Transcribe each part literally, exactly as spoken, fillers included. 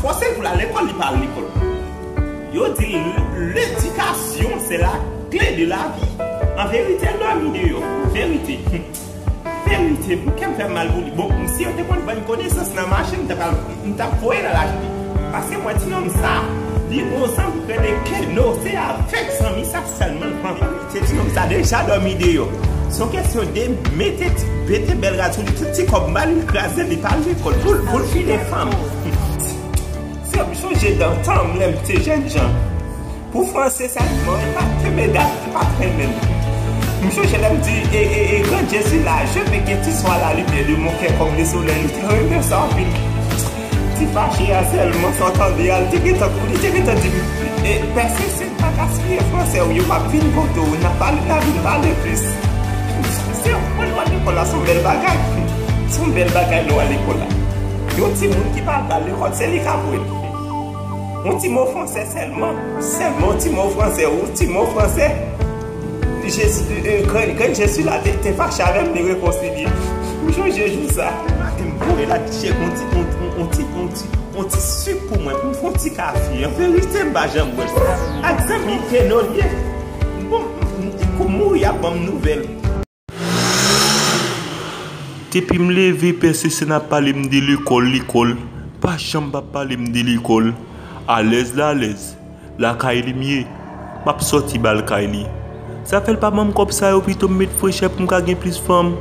Fòse l pou l al lekòl, li pa al lekòl. Yo di l, l'éducation, c'est la clé de la vie. An verite, l dòmi deyò. Verite. Verite, pou kè m fè mal pou li. Bon, si yo te konn ban m konesans nan mache, m t ap, m t ap voye l al achte. Paske mwen, ti nonm sa, li gon zanmi k rele Keno, se avèk zanmi sa sèlman l pran. Se ti nonm sa deja dòmi deyò. Se yon kesyon de mete ti, mete bèl rad sou li, tout ti kòb m ba li, l kraze, li pa al lekòl. Pou l, pou l file fanm. Se, m sonje dan tan m, lè m te jènjan. Pou franse sèlman, e pa te medam ki pa t renmen m. M sonje lè m di, e, e, e, Grande je suis là, je veux que tu sois la lumière de mon cœur comme le soleil. Li te renmen sa anpil. Ti fache a sèlman, sa w tande a, li te gentan, li te gentan di m, e, pèse se pa gaspiye franse w yo, m ap vin kote w, n ap pale, n a vin pale plis. Se yon, mwen, lekòl la, se yon bèl bagay. Se yon bèl bagay lè w al lekòl la. Yon timoun ki pa al lekòl, se li k ap wè l. Yon ti mo franse sèlman, sèlman yon ti mo franse, yon ti mo franse. Jezi, e, e, grenn, grenn Jezi la te, te fache avè m, li rekonsilye. M sonje jou sa. Maten m voye l al chèche yon ti, yon, yon, yon ti, yon ti, yon ti sik pou mwen, pou m fè yon ti kafe. An verite, m pa janm bwè l. Ak zanmi Keno l ye. Bon, m, m, kou m mouri, y ap ban m nouvèl. Depi m leve, pè Sesèn ap pale m de lekòl, lekòl. Pa janm pa pale m de lekòl. Alèz la alèz. Lakay li m ye. M ap sòti ba l kay li. Sa fè l pa ban m kòb sa yo, pito m met frechè pou m ka gen plis fanm.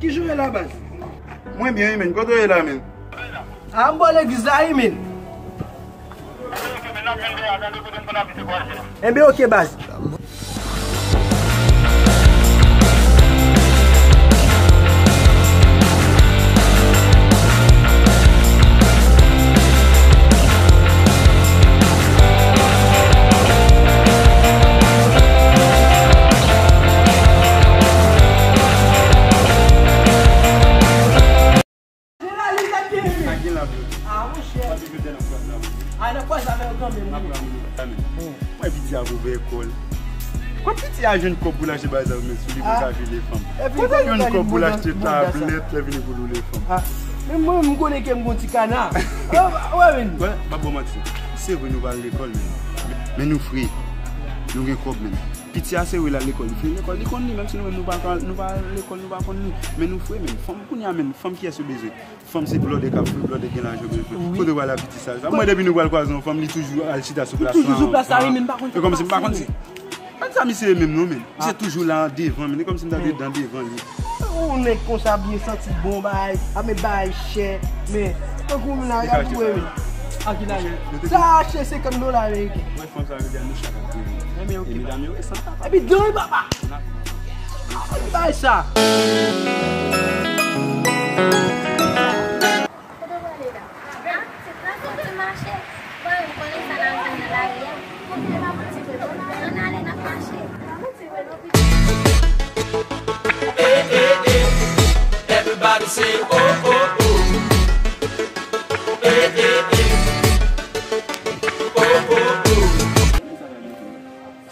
Ki jan w ye la, baz? Mwen byen, wi, menn. Kote w ye la, menn? A, m bò legliz la, wi, menn. Enben, oke, baz. Sa gen la, bro. A, monchè. Mwen piti a pou vè kòl. Kot piti a jwenn kòb pou l achte bagay sa yo, men sou li pou l ka vile fanm. Kote l jwenn kòb pou l achte tablèt, lè vini pou l vile fanm? Men mwen, m konnen ke m gon ti kana. Wè, men. Wè, m ap ba w manti. Se vre nou pa al lekòl, men. Men nou fre. Nou gen kòb, men. Piti a se vre l al lekòl, li fini lekòl, li konn li, menm si nou menm nou pa, nou pa al lekòl, nou pa konn li. Men nou fre, men. Fanm kounye a, men. Fanm kiyès yo bezwen? Fanm se blòdè k ap fè, blòdè gen lajan, men fè. Kote w pral la piti sa? Sa mwen depi nou pral kwaze yon fanm, li toujou al chita sou plas la. Li toujou sou plas la, wi, men m pa konn sa. E kòmsi m pa konn se. Mwen sa misye ye menm non, men. Misye toujou la devan, men. E kòmsi m ta gen dan devan li. Yon nèg konsa byen santi bon, bagay, ap met bagay chè, men. Tankou m la, y ap boure, men. A ki lajan? Sa achte senkant dola ameriken. Wè fanm sa yo di a nou chak ap boure. E medam yo resan. Epi dan, papa. Bay sa. Kote w prale la? A, se trase ti mache. Bon, m konnen sa n ap jwenn nan lari a. Ann ale, n ap mache. Everybody say, oh, oh, oh. Eh, eh, eh. Oh, oh, oh.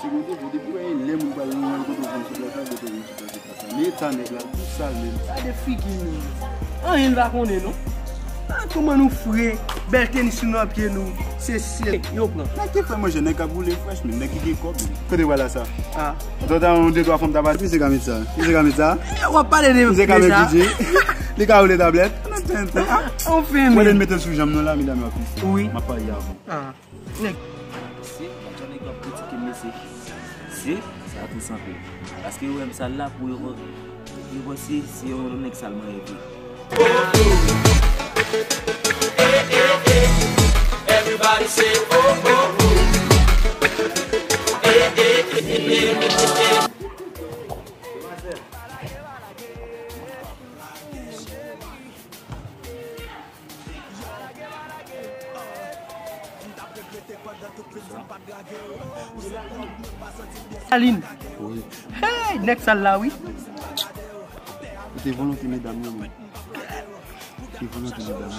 Se kote pou depi wè lè moun pral nan kote w konn sou plas la, kote w konn sou plas la. Men eta nèg la, tout sal menm. Gade figi nou. Anyen l pa konnen non. A, kòman nou fre, bèl tenis nou nan pye nou, se, se yo pran. Nèg ki fè manje, nèg k ap boule frèch, men nèg ki gen kòb, men. Kote w pral la sa? A. Antretan, yon de twa fanm ta pase, misye ka met sa. Misye ka met sa. W ap pale de sa. Misye ka met pidye. Li ka woule tablèt. Anfen, men. Mwen, lè n mete l sou janm nou la, medam yo ap pise. Wi. M ap parye avè w. A. Nèg. Se, yon nèg k ap kritike m, mesye. Se, sa tou sanpe. Paske yo wè m sal la pou yo, yo panse se yon nèg sal mwen ye vre. Everybody say, oh, oh, oh. Eh, eh, eh, eh, eh, eh. Alin. Wi. Hey, nèg sal la, wi. Ou te volonte medam yo, men. Ou te volonte medam yo.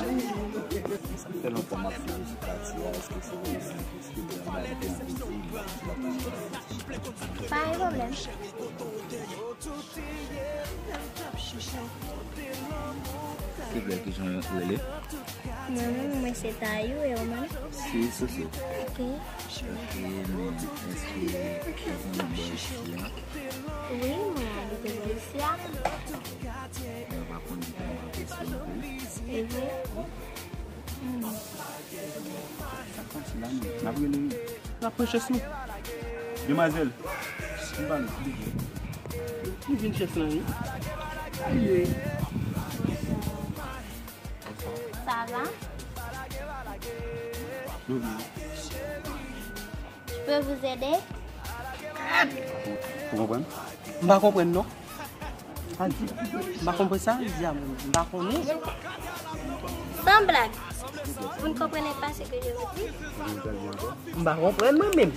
Sa fè lontan m ap fè vizit pati a, èske se vre, èske se vre, èske se vre? Pa gen pwoblèm. Silvouplè, kijan w rele? Mwen menm, mwen se Tayou, e ou menm? Se Soso. Ok. Ok, men èske ou konn bò isi a? Wi, mwen abite bò isi a. Men ou pa konn ki tèlman apresye yon peyi? E vre? Hmm. Sa k pase la menm? N ap rele wi. N ap pran chans nou. Demwazèl, m pale, silvouplè. M vin chans lan wi. Aye. Ça va? Mhm. Je peux vous aider? Ou konprann? M pa konprann non. Sa l di la? M pa konprann sa l di a, mwen. M pa konnen. Sans blague, vous ne comprenez pas ce que je vous dis? M pa konprann mwen menm.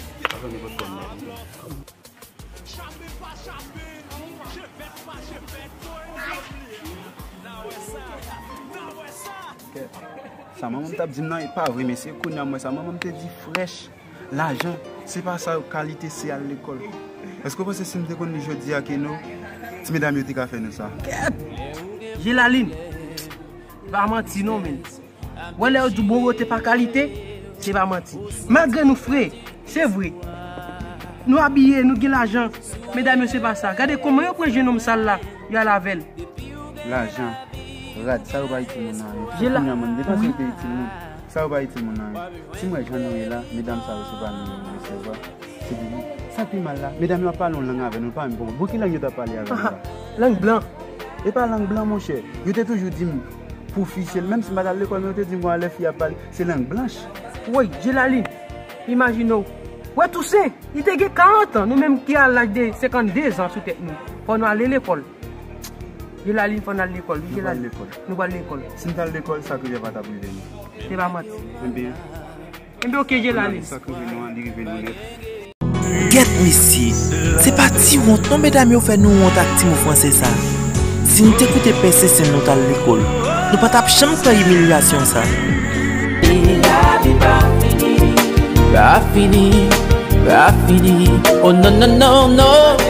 Sa manman m t ap di m nan, e pa vre, mesye. Kounye a m wè sa manman m te di frèch. Lajan, se pa sa yo, kalite se al lekòl. Èske w panse si m te konn li jodi a ke nou, ti medam yo te ka fè nou sa? Kèt! Jelalin, pa manti non, men. Wè lè yo di w bon bote pa kalite, se pa manti. Malgre nou fre, se vre. Nou abiye, nou gen lajan. Medam yo se pa sa. Gade kòman yo pran jenòm sal la, y al avè l. Lajan, rad, sa yo pa itil moun nan anyen. Jela- Kounye a, mwen, m depase wi. Yo te itil moun. Sa yo pa itil moun nan anyen. Si m wè jan nou ye la, medam sa yo se pa nou yo resevwa. Se pou nou. Sa k pi mal la, medam yo ap pale yon lang avè nou, nou pa menm konprann. Bon, ki lang yo t ap pale avè nou la? Lang blan. E pa lang blan, monchè. Yo te toujou di m, pou fi, se, menm si m pa t al lekòl, men yo te di m, bon, lè fi ap pale, se lang blanch. Woy, Jelalin, imajine w. Wè Tousen, li te gen karant an, nou menm ki a laj de senkannde zan sou tèt nou. Fò nou ale lekòl. Jelalin, fò n al lekòl, wi, Nou pral Jelalin. Lekòl. Nou pral lekòl. Si n t al lekòl, sa k rive a pa t ap rive nou. Se pa manti. Ebyen, Ebyen, ok, Jelalin. Sa k rive nou an, li rive nou nèt. Gèt misye, se pa ti wont non medam yo fè nou wont ak ti mo franse sa. Si n te koute pè Sesèl nou t al lekòl, nou pa t ap janm pran imilyasyon sa. Lavi pa fini, pa fini, pa fini. Oh non, non, non, non.